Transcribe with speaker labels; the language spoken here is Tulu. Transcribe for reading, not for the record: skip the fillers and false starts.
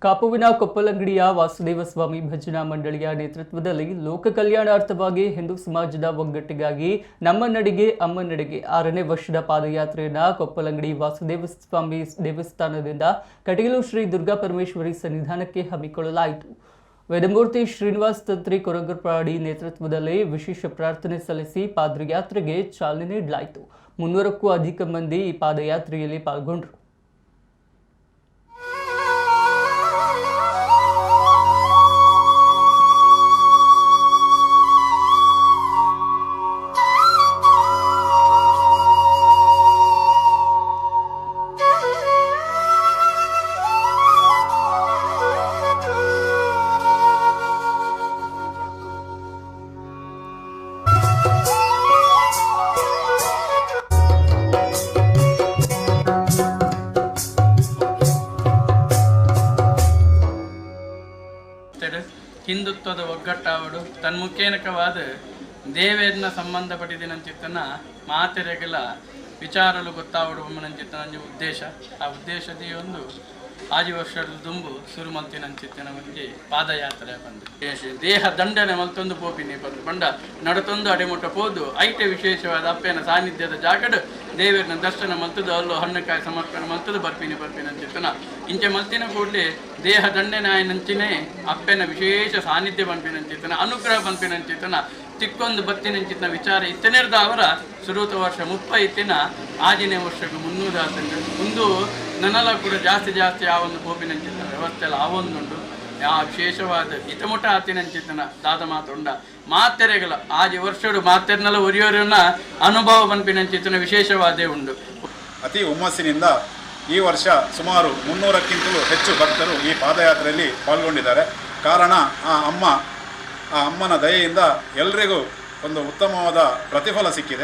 Speaker 1: ಕಾಪುವಿನ ಕೊಪ್ಪಲಂಗಡಿಯ ವಾಸುದೇವ ಸ್ವಾಮಿ ಭಜನಾ ಮಂಡಳಿಯ ನೇತೃತ್ವದಲ್ಲಿ ಲೋಕ ಕಲ್ಯಾಣಾರ್ಥವಾಗಿ ಹಿಂದೂ ಸಮಾಜದ ಒಗ್ಗಟ್ಟಿಗಾಗಿ ನಮ್ಮ ನಡಿಗೆ ಅಮ್ಮ ನಡಿಗೆ 6ನೇ ವರ್ಷದ ಪಾದಯಾತ್ರೆಯನ್ನು ಕೊಪ್ಪಲಂಗಡಿ ವಾಸುದೇವ ಸ್ವಾಮಿ ದೇವಸ್ಥಾನದಿಂದ ಕಟೀಲು ಶ್ರೀ ದುರ್ಗಾ ಪರಮೇಶ್ವರಿ ಸನ್ನಿಧಾನಕ್ಕೆ ಹಮ್ಮಿಕೊಳ್ಳಲಾಯಿತು. ವೇದಮೂರ್ತಿ ಶ್ರೀನಿವಾಸ್ ತಂತ್ರಿ ಕೊರಗರ್ಪಾಡಿ ನೇತೃತ್ವದಲ್ಲಿ ವಿಶೇಷ ಪ್ರಾರ್ಥನೆ ಸಲ್ಲಿಸಿ ಪಾದಯಾತ್ರೆಗೆ ಚಾಲನೆ ನೀಡಲಾಯಿತು. 300ಕ್ಕೂ ಅಧಿಕ ಮಂದಿ ಈ ಪಾದಯಾತ್ರೆಯಲ್ಲಿ ಪಾಲ್ಗೊಂಡರು.
Speaker 2: ಹಿಂದುತ್ವದ ಒಗ್ಗಟ್ಟಾವಡು ತನ್ಮುಖೇನಕವಾದ ದೇವೇರ್ನ ಸಂಬಂಧಪಟ್ಟಿದಿನಂಚಿತ್ತನ ಮಾತೆರೆಗಲ ವಿಚಾರಲು ಗೊತ್ತಾವಡು ಬೊಮ್ಮನಂಚಿತ್ತನ ಒಂಜಿ ಉದ್ದೇಶ. ಆ ಉದ್ದೇಶದ ಒಂದು ಆಜಿ ವರ್ಷದ ದುಂಬು ಸುರುಮಲ್ತಿನಂಚಿತ್ತನ ಒಂಜಿ ಪಾದಯಾತ್ರೆ ಬಂದು ದೇಹ ದಂಡನೆ ಮಲ್ತೊಂದು ಪೋಪಿನಿ ಬಂದು ಪಂಡ ನಡತೊಂದು ಅಡೆಮುಟ್ಟ ಪೋದು ಐಟೆ ವಿಶೇಷವಾದ ಅಪ್ಪೆನ ಸಾನ್ನಿಧ್ಯದ ಜಾಗಡ್ ದೇವರನ್ನ ದರ್ಶನ ಮಲ್ತದು ಅಲ್ಲೋ ಹಣ್ಣುಕಾಯಿ ಸಮರ್ಪಣೆ ಮಲ್ತದು ಬರ್ಪಿನಿ ಬರ್ಪಿನ ಅಂಚಿತ್ತನ. ಇಂಚೆ ಮಲ್ತಿನ ಕೂಡಲೇ ದೇಹ ದಂಡನೆ ಆಯನಂಚಿನೇ ಅಪ್ಪೆನ ವಿಶೇಷ ಸಾನ್ನಿಧ್ಯ ಪನ್ಪಿನಂಚಿತ್ತನ, ಅನುಗ್ರಹ ಪನ್ಪಿನಂಚಿತ್ತನ ತಿಕ್ಕೊಂದು ಬತ್ತಿನಂಚಿತ್ತನ ವಿಚಾರ ಇತ್ತನೆರ್ದ ಅವರ ಸುರೂತ ವರ್ಷ 30 ಇತ್ತಿನ ಆಜಿನೇ ವರ್ಷಕ್ಕೆ 300 ಆತಂಡು ಒಂದು ನನಲ ಕೂಡ ಜಾಸ್ತಿ ಜಾಸ್ತಿ ಆ ಒಂದು ಪೋಪಿನಂಚಿತ್ತನ ವ್ಯವಸ್ಥೆ ಎಲ್ಲ ಆ ಒಂದುಂಡು. ಆ ವಿಶೇಷವಾದ ಇತಮುಟ ಆತಿನಂಚಿತ್ತನ ದಾದ ಮಾತುಂಡ ಮಾತೆರೆಗಳ ಆಜಿ ವರ್ಷಡು ಮಾತೆರ್ನಲ ಒರಿಯೋರನ್ನ ಅನುಭವ ಪನ್ಪಿನಂಚಿತ್ತನ ವಿಶೇಷವಾದೇ ಉಂಡು.
Speaker 3: ಅತಿ ಹುಮ್ಮಸ್ಸಿನಿಂದ ಈ ವರ್ಷ ಸುಮಾರು 300ಕ್ಕಿಂತಲೂ ಹೆಚ್ಚು ಭಕ್ತರು ಈ ಪಾದಯಾತ್ರೆಯಲ್ಲಿ ಪಾಲ್ಗೊಂಡಿದ್ದಾರೆ. ಕಾರಣ ಆ ಅಮ್ಮನ ದಯೆಯಿಂದ ಎಲ್ರಿಗೂ ಒಂದು ಉತ್ತಮವಾದ ಪ್ರತಿಫಲ ಸಿಕ್ಕಿದೆ.